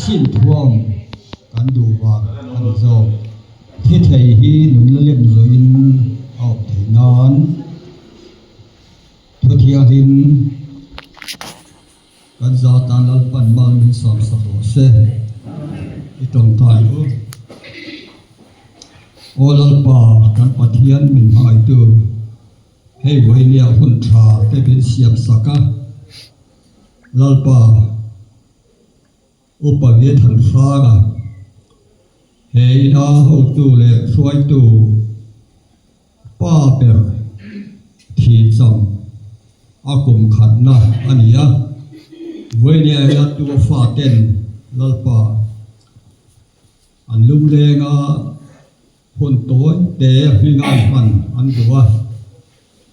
Sim thuam kan duh vang a ni zawk. Thi thei hi nunna lem zawhin a awm theih nan thu thianghlim kan za tan Lalpan mal min sawm sak rawh se. I tawngtai u. Aw Lalpa kan Pathian min hmangaihtu, hei vawinia hun tha te min siam sak a, Lalpa, Upa Viethanhranga, he ina hotu leh hruaitu pa ber thih cham a kum khatna a ni a, vawinia hian tu faten Lalpa an lunglenga Hun tawi te hminga hman an duh a,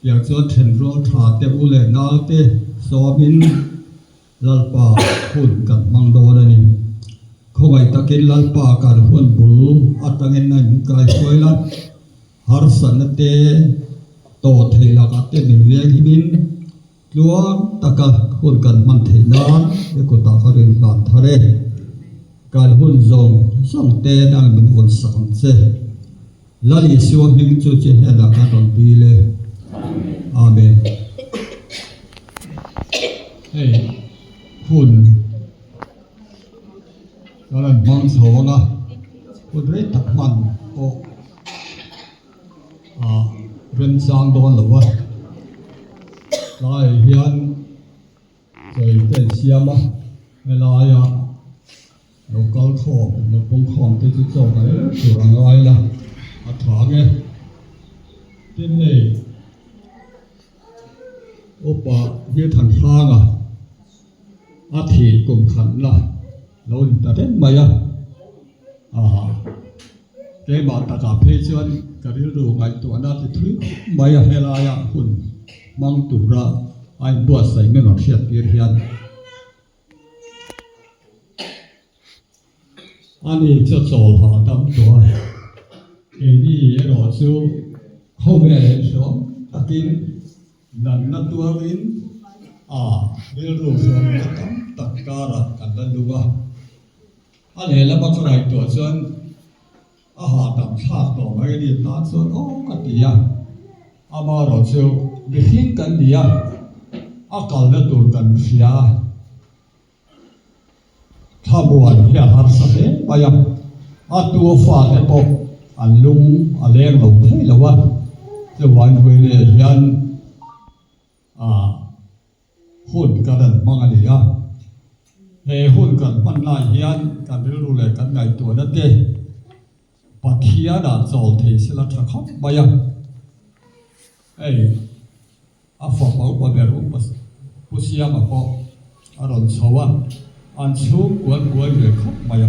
tiang chuan thenrual tha te u leh nau te sawmin Lalpa hun kan hmang dawn a ni. Khawngaih takin Lalpa kan hun bul atangin a inkai hruai la, harsatna te tawh theih lakah te min veng himin tluang taka hun kan hman theih nan i kutah ka rin hlan thar e. Kan hun zawng zawng te nang min vawn sak ang che. Lal Isua hming chu che hnenah kan rawn dil e. Amen. Hei hun kan rawn hmang chho ang a, hun rei tak hman pawh ah remchang dawn lo a. Tlaiah hian Sawi te an siam a, helaia lo kal khawm, lo pung khawm te chu chaw mai tur a ngai la, a tha nge. Tin hei upa Hmilthanhranga a thih kum khatna lo ni ta reng mai a, ah keimah takah phei chuan ka rilru ngaihtuahna ti thui khawp mai a helaia hun hmang tura a inbuatsaih min rawn hriat tir hian ani chu chawl hahdam tawh a, keini erawh chu khawvel in hrawm takin natna tuarin a rilru hrawmna tam tak karah kan la lung a, a lehlam a ka ngaihtuah chuan A hahdam thlak tawh mai a ni tan chuan aw ka ti a, amaherawh chu mihring kan ni a, a kalna tur kan hria a, thlamuan hi a harsa hle mai a, a tu a fate pawh an lung a leng lo thei lo a, chuvain Vawileh hian ah Hun kan an hmang a ni a, he hun kan hman lai hian kan rilru leh kan ngaihtuahna te Pathianah chawl thei sela tha khawp mai a. Hei a fapa upa ber upa Pu Siama pawh a rawn chho a, an chhungkuan buai ve khawp mai a.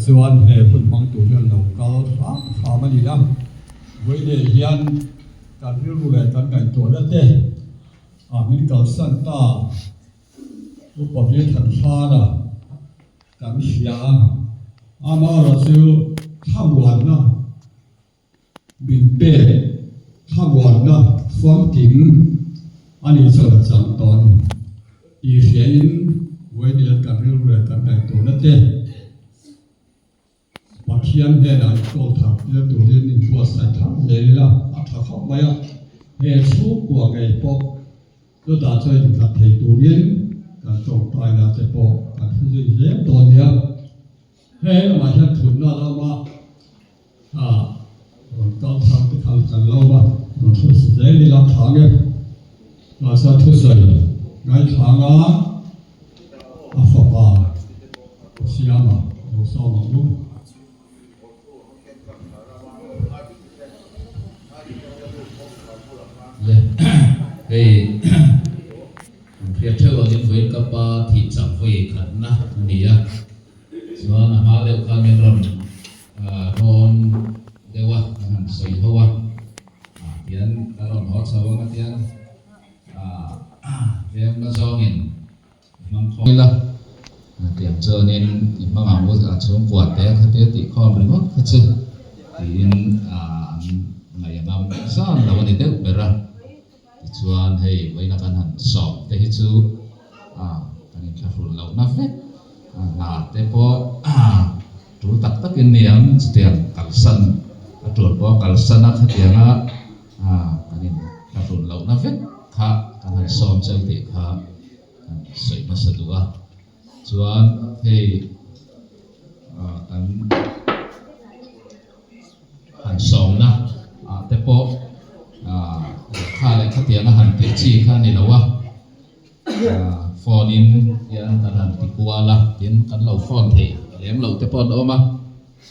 Chuan he hun hmang tur hian lo kal hram hram a ni a, vawiin hian Kan rilru leh kan ngaihtuahna te ah min kalsan ta Upa Vilthanhrana kan hria a, amaherawh chu thlamuanna min pek thlamuanna famkim a nih chuan a chang tawh a ni tih hriain Vawiin kan rilru leh kan ngaihtuahna te Pathian hnenah i call thar tir turin in buatsaih thar hle ila a tha khawp mai a, he chhungkua ngei pawh chutah chuan inkhat thei turin kan tawngtaina che pawh kan hre zui hle dawn nia. Hei lamah hian thutna a lo awm a, ah rawn kal thar te khan kan lo awm a, rawn hre zel ila tha nge. Mahse thusawi ngaithlang a a fapa Siama lo sawm ang u. Le hei an hriat theuh angin vawiin ka pa thih chak vawi khatna a ni a, chuan a hma deuh khan min rawn rawn deuh a, an han sawi ho a. Ah tian ka rawn haw chho ang a tian ah veng na zawngin i hmang khawm ila tiang chuanin i hmang ang u a chhungkua te khatia tih khawm ringawt kha chu tiin ah an ngaih a ngam zan lo a ni deuh ber a tichuan hei vawiina kan han sawm te hi chu ah kan inthlahrun lohna vek a hna. te pawh tul tak takin niang chutiang kalsan a tul pawh kalsan a khatianga kan in thlahrun lohna vek kha kan han sawm cheu tih kha kan sawi hmasa duh a chuan hei kan han sawmna ah te pawh lehkha leh khatianga han tih chi kha a ni lo a. Phone in hian kan han ti kual a, tin kan lo phone thei lem lo te pawh an awm a,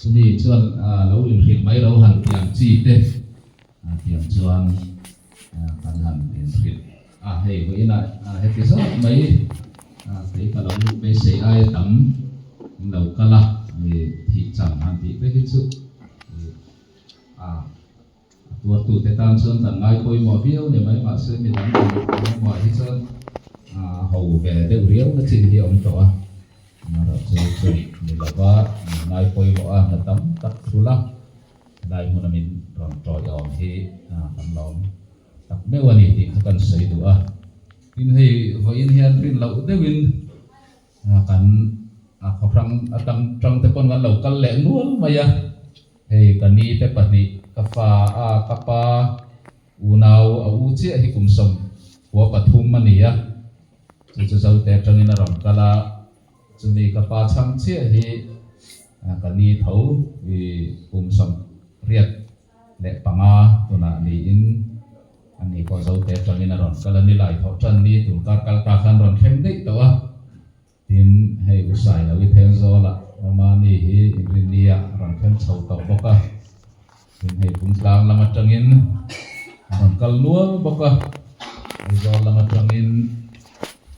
chumi chuan lo inhrilh mai lo han ti ang chi te tiang chuan kan han inhrilh a, hei vawiinah heti zawk mai kei ka lo beisei aia tam in lo kal a, thih cham han tih te hi chu a. A tuartute tan chuan kan ngai pawimawh viau ni mai mahse midang ang engemaw ah hi chuan a ho ve deuh riau na chin hi a awm tawh a, amaherawh chu chu ni lova min ngai pawimawh a hna tam tak thul a, helai hmuna min rawn tawiawm hi kan lawm tak meuh a ni tih kha kan sawi duh a. Tin hei vawiin hian rin loh deuhin kan khawhrang atang tang te pawn kan lo kal leh nual mai a. Hei ka ni te pahnih, ka fa a ka pa unau a u chiah hi kum 13 a ni a, chu chu Zote atangin a rawn kal a, chumi ka pa chhang chiah hi ka ni tho i kum 85 tunah niin a ni pawh Zote atangin a rawn kal a, nilai thawh tan ni tun kar kal ta khan rawn thleng daih tawh a. Tin, hei U Sailo i Thenzawl-ah Ramani hi Inrinni-ah rawn thleng chho tawh bawk a. Tin, hei Bungtlang lam atangin a rawn kal nual bawk a. Aizawl lam atangin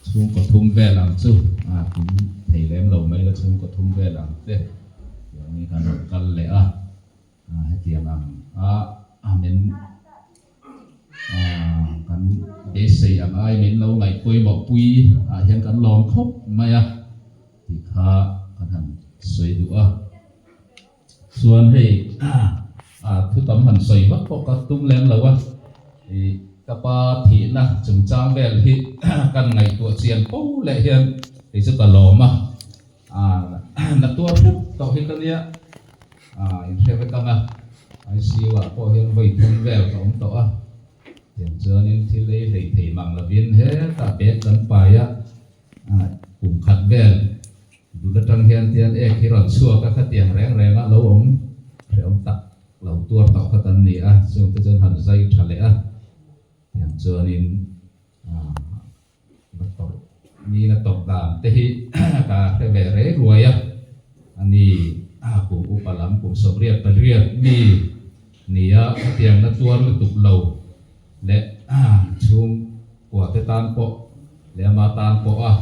chhungkaw thum vel ang chu a kim thei lem lo mai la, chhungkaw thum vel ang te tiangin kan rawn kal leh a. Hetiang ang a min Kan beisei ang ai min lo ngaih pawimawh pui ah hian kan lawm khawp mai a tih kha kan han sawi duh a. Chuan hei thu tam han sawi vak pawh ka tum lem lo a, ih ka pa thihna chungchang vel hi kan ngaihtuah chian fo leh hian kei chu ka lawm a, na tuar hrep tawh hi ka nia. In hre vek ang a, ICU ah pawh hian vawi thum vel ka awm tawh a, tiang chuanin thil ei hlei thei mang lovin hetah bag kan pai a, kum khat vel dul atang hian tian ek hi rawn chhuak a, khatiang reng reng a lo awm hrehawm tak lo tuar tawh kha kan ni a, chungte chuan han zai tha leh a, tiang chuanin. Na tawrh ni na tawrh dan te hi ka hre ve rei ruai a, ani kum upa lam kum 88 mi nia khatiang na tuar lutuk lo leh chhungkua te tan pawh leh ama tan pawh a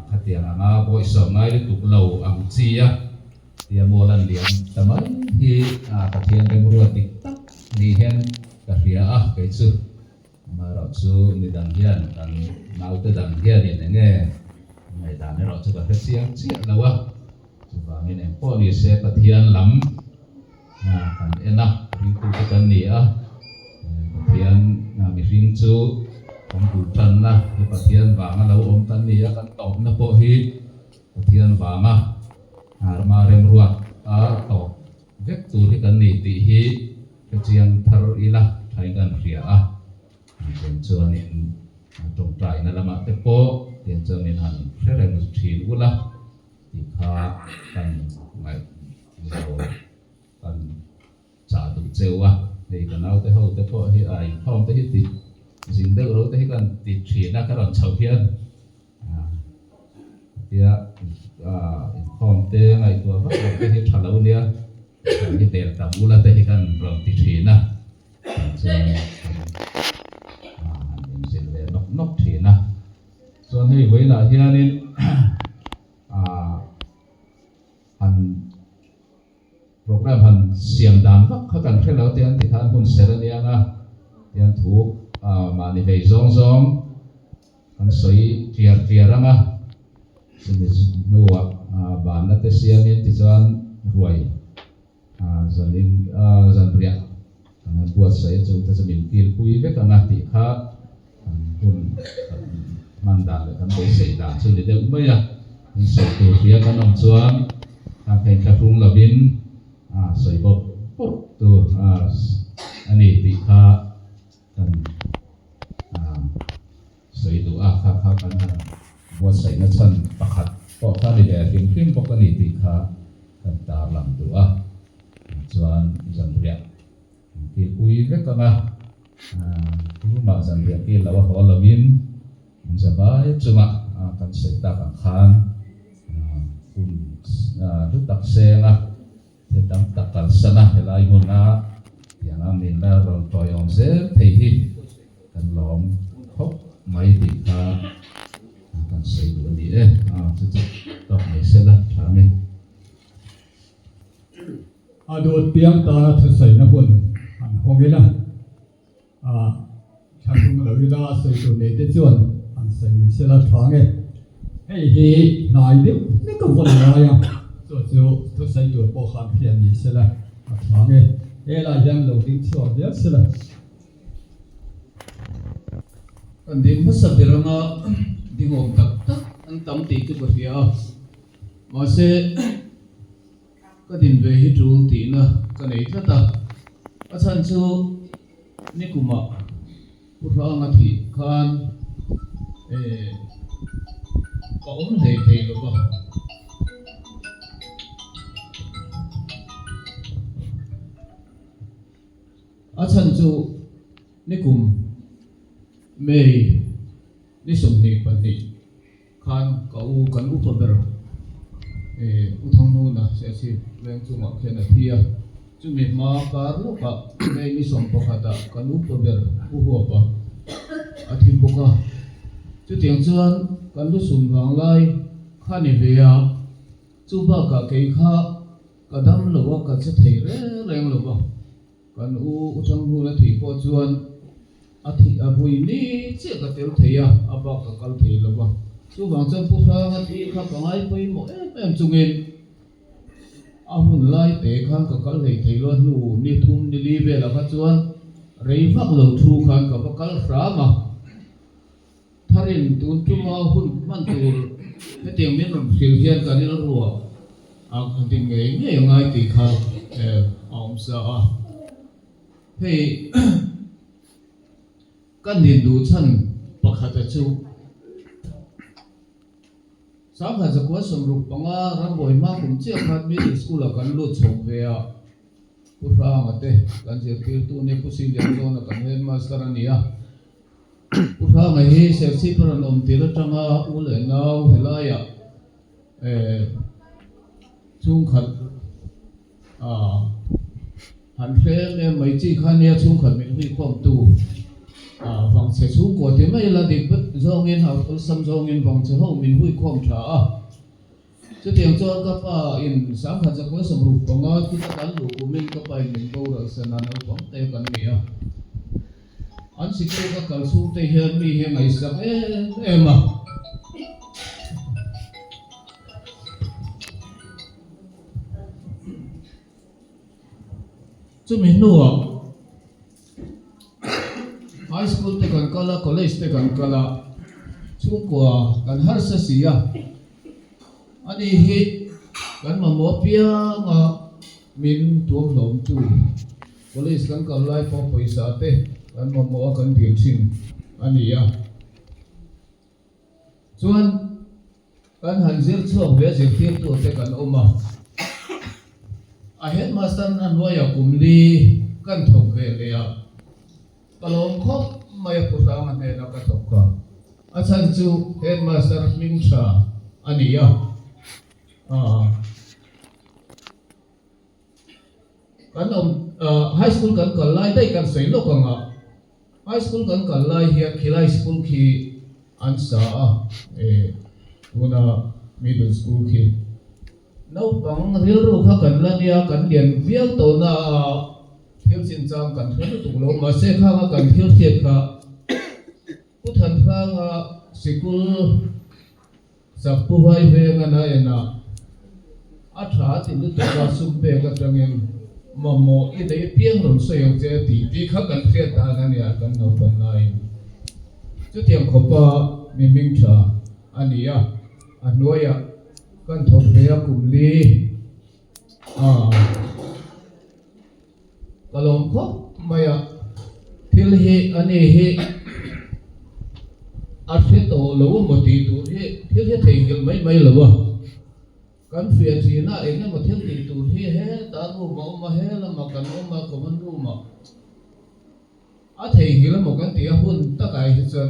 khatiang anga bawihsawm ngai lutuk lo ang chi a tia mual an liam ta mai hi Pathian remruat dik tak ni hian ka hria a kei chu. Amaherawh chu mi dang hian kan naute dang hianin eng nge ngaihdan erawh chu ka hre chiang chiah lo a, chuvangin eng pawh ni se Pathian lam kan en a, ringtute kan ni a, Pathian mihring chu kan duh tanna hi Pathian vanga lo awm kan ni a, kan tawpna pawh hi Pathian vanga rama remruat a tawp vek tur hi kan ni tih hi Ka chiang thar ila thain kan hria a, tiang chuanin tawngtaina lamah te pawh tiang chuan min han hre reng thin ula tih kha kan ngaih lo kan chah duh cheu a, hei ka naute ho te pawh hi a inkhawm te hi ti zing deuh ro te hi kan ti thin a ka rawn chhoh hian tia inkhawm te ngaihtuah vak lo te hi tha lo nia. Kan hi bel tam ula te hi kan rawn ti thin a, tah chuan kan han inzir ve nawk nawk thin a. Chuan hei vawiinah hianin han program han siam dan vak kha kan hre lo te an ti khan hun ser a nia nga, tian thu mahni vei zawng zawng kan sawi tliar tliar ang a. Chumi hnuah banna te siamin tichuan ruai zanin zanriah kan han buatsaih a, chungte chu min kilpui vek ang a tih kha kan hun kan hman dan leh kan beisei dan chu ni deuh mai a. Sawi tur hria kan awm chuan a phei thlahrung lovin sawi bawrh bawrh tur a ni tih kha kan sawi duh a, kha kha kan han buatsaihna chhan pakhat pawh kha ni ve hrim hrim bawk a ni tih kha kan tarlang duh a, chuan zanriah an kilpui vek ang a, tumah zanriah kil lo a haw lovin an za vai chunga kan sawi tak ang khan hun hlu tak seng a. Thil tam tak kalsan a, helai hmuna tianga minna rawn tawiawm zel thei hi kan lawm khawp mai tih kha kan sawi duh a ni e. Chu chu tawk mai se la tha nge. A dawt piang tana thusaina hun an hawng ila, a thlahlum lo ila a sawi tur nei te chuan an sawi ni se la tha nge. Hei hi hnai deuh hlek a vawn lai a, chu chu thusawi tur pawh khan hriat ni se la a tha nge. Helai hian lo ding chhuak viau se la. Kan ding hmasa ber anga dingawm tak tak an tam tih chu ka hria a, mahse Ka din ve hi tul tihna ka nei tlat a, a chhan chu nikumah Pu Hranga thih khan eh ka awm hlei thei lo va. A chhan chu nikum May ni 22 Khan ka u kan upa ber U Thanghnuna Serchhip veng chungah khian a thi a, chumi hma kar lawkah May ni sawmpakhatah kan upa ber U Huapa a thi bawk a, chutiang chuan kan lusum vanglai kha ni ve a, chu bakah kei kha ka dam lo a, ka che thei reng reng lo va. Kan u U Thanghnuna thih pawh chuan a thih a vui ni chiah ka tel thei a, a bak ka kal thei lo va. Chuvang chuan Pu Hranga thi kha ka ngai pawimawh em em chungin a hun lai te khan ka kal hlei thei lo a, hnu ni thum ni li velah kha chuan rei vak lo thu khan ka va kal hram a. Tharin tun tuma hun hman tur hetiang min rawn hrilh hian ka rilruah a din ngei ngei a ngai tih kha a awm sa a. Hei ka nin duh chhan pakhata chu Sangha zakua 65 rambawi hma kum chiah khan middle school ah kan lut chho ve a, Pu Hranga te kan zirtirtu nia Pu Silianzawna kan headmaster a ni a. Pu Hranga hi Serchhip a rawn awm tir atanga u leh nau helaiah chhungkhat han hre em em mai chi kha nia chhungkhat min huikhawmtu vangchhe chhungkua ti mai ila dik zawngin awlsam zawngin vangchhe ho min huikhawm tha a. Chutiang chuan ka pa in 1965 thil a kan luh kumin ka pa in min boral san a, naupang te kan ni a. An sikul ka kal chhung te hian mi hi a ngaihsak em em a. Chumi hnuah High school te kan kal a, college te kan kal a, chhungkua kan harsa si a, ani hi kan mamawh apianga min tuamhlawmtu college kan kal lai pawh pawisa te kan mamawh a kan dil thin a ni a. Chuan kan han zir chhuak ve zirtirtu te kan awm a, a headmaster a hnuaiah kum li kan thawk ve leh a, ka lawm khawp mai a Pu Hranga hnena ka thawk a, a chhan chu headmaster hming tha a ni a, aah. Kan awm high school kan kal lai daih kan sawi lawk ang a, high school kan kal lai hian khilai school khi an sa a, tuna middle school khi naupang rilru kha kan la nia kan lian viau tawh na a thil chinchang kan hre lutuk lo mahse khanga kan thil hriat kha Pu Thanhranga sikul Sak Pu Vaiveng a na en a, a tha ti lutuk a sum pek atangin mamawh i nei piang rawn sawi ang che tih tih kha kan hriat dan a nia kan naupan laiin. Chutiang khawpa mi hming tha a ni a, a hnuaiah. Kan thawk ve a kum li a ka lawm khawp mai a, thil hi a ni hi a hre tawh lo emaw tih tur hi thil hi theihnghilh mai mai lo a, kan fiah thin a eng emaw thil tih tur hi heta room a awm a, he lamah kan awm a common room ah. A theihnghilh emaw kan tih a hun takah hi chuan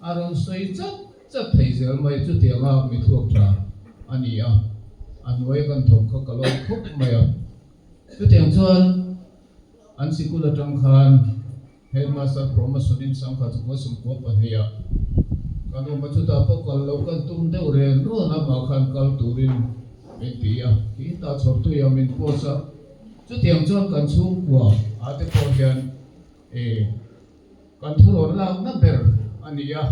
a rawn sawi chat chat thei zel mai chutianga mi thluak tha a ni a, a hnuai kan thawk kha ka lawm khawp mai a. Chutiang chuan an sikul atang khan Headmaster promotion in sangkha chukua sumkua pahniha kan awm a, chutah pawh kal loh kan tum deuh ren rawn a, mah khan kal turin min ti a, khi tah chhawrtuiah min post a. Chutiang chuan kan chhungkua ah te pawh hian eh kan thurawn lakna ber a ni a,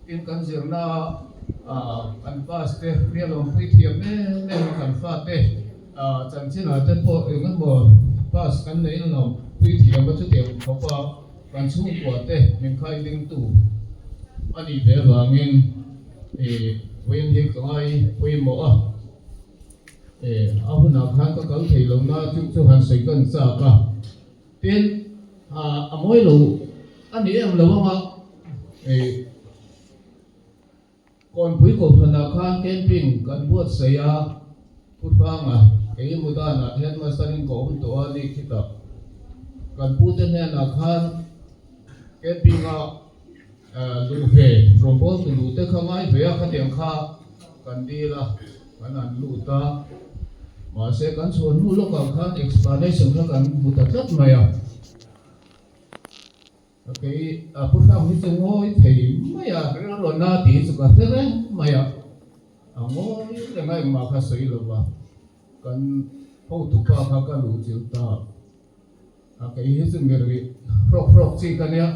tin kan zirna ah kan pass te rialawmpui thiam em em a kan fate ah chanchin ah te pawh eng emaw pass kan nei lo pui thiam a chutiang khawp a kan chhungkua te min khai dingtu a nih ve avangin eh vawiin hi ka ngai pawimawh a. A hunah khan ka kal thei lo na chu chu han sawi kan chak a, tin a mawi lo a ni em lo ang a, Kawnpui Kohhranah khan camping kan buatsaih a, Pu Hranga kei Mudanah headmaster in ka awm tawh a ni khitah kan pute hnenah khan camping a luh ve rawngbawl tu luh te kha ngai ve a khatiang kha kan dil a kan han lut a mahse kan chhuah hnu lawkah khan explanation kha kan hmu ta tlat mai a kei a pu hrang hi chu ngawi thei mai a rilruana tih chu ka hre reng mai a a ngawi reng a engmah kha sawi lo va kan hotupa kha ka luh chilh ta. A kei hi chu mi rih hrawk hrawk chi ka nia,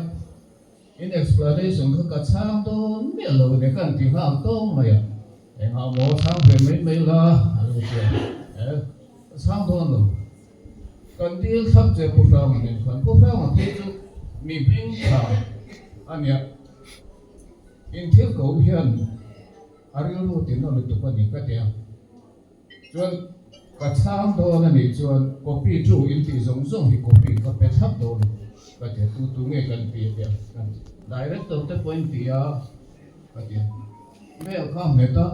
in explanation kha ka chhang dawn miah lo ne ka anti nghal tawng mai a, engah maw chhang ve mai mai la a lo ti a, e ka chhang dawn lo, kan dil thlap che Pu Hranga nen khan, Pu Hranga khi chu mi hming tha a nia, in thil ko hian a rilru tin a lutuk a ni ka ti a. Chuan ka chhang dawn a nih chuan copy chu in tih zawng zawng hi copy ka pe thlap dawn ka ti a, tu tu nge kan ti a tia kan director te pawh in ti a ka ti a, mail kha hmet a,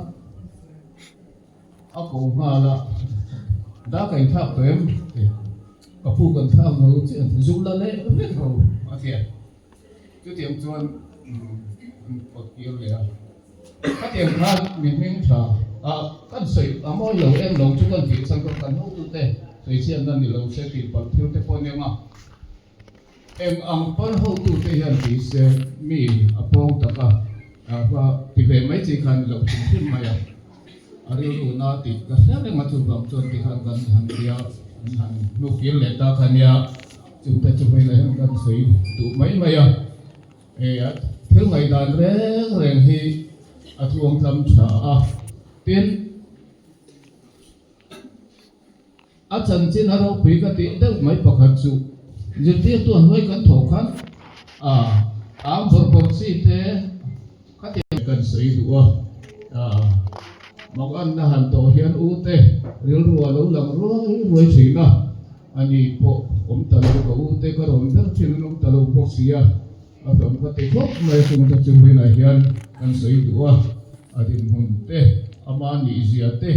a ko nghal a, da ka inthlak tawh em ti ka pu kan thlak lo chiah zuk la leh vek ro a ti a. Chutiang chuan an kawt kir leh a, khatiang khan mi hming tha a kan sawi a mawi lo em lo chu kan tih chhan kha kan hotute sawichhiatna ni lo se tih palh thil te pawh a nia nga. Eng ang pawn hotute hian ti se mi a pawng tak a, a ti ve mai chi khan lo hrim hrim mai a, a rilru na tih ka hre reng a chuvang chuan tikhan kan han tia an han hnu kir leh ta kha nia. Chungte chu hmeilah hian kan sawi duh mai mai a, thil ngaihdan reng reng hi a tluang tlam tha a, tin a chanchin a ropui ka tih deuh mai pakhat chu zirtirtu a hnuai kan thawh khan a ang bawrh bawrh chi te khatiang kan sawi duh a, mak anna han tawh hian u te rilru a lo lang ruai ruai thin a. A ni pawh awm ta lo ka u te ka rawn ber thin an awm ta lo bawk si a, a hlawm ka ti khawp mai a chungte chu vawiinah hian kan sawi duh a, a dinhmun te, ama nihzia te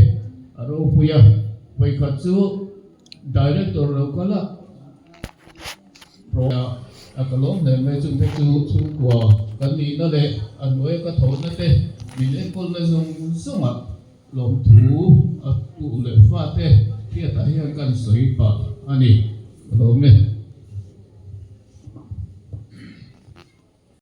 a ropui a, vawikhat chu Director lo kal a, a ka lawm hle mai chungte chu chhungkua kan nihna leh a hnuaia ka thawhna te min enkawlna zawng zawngah Lawmthu a tu leh fate hriatah hian kan sawi pah a ni. Ka lawm e.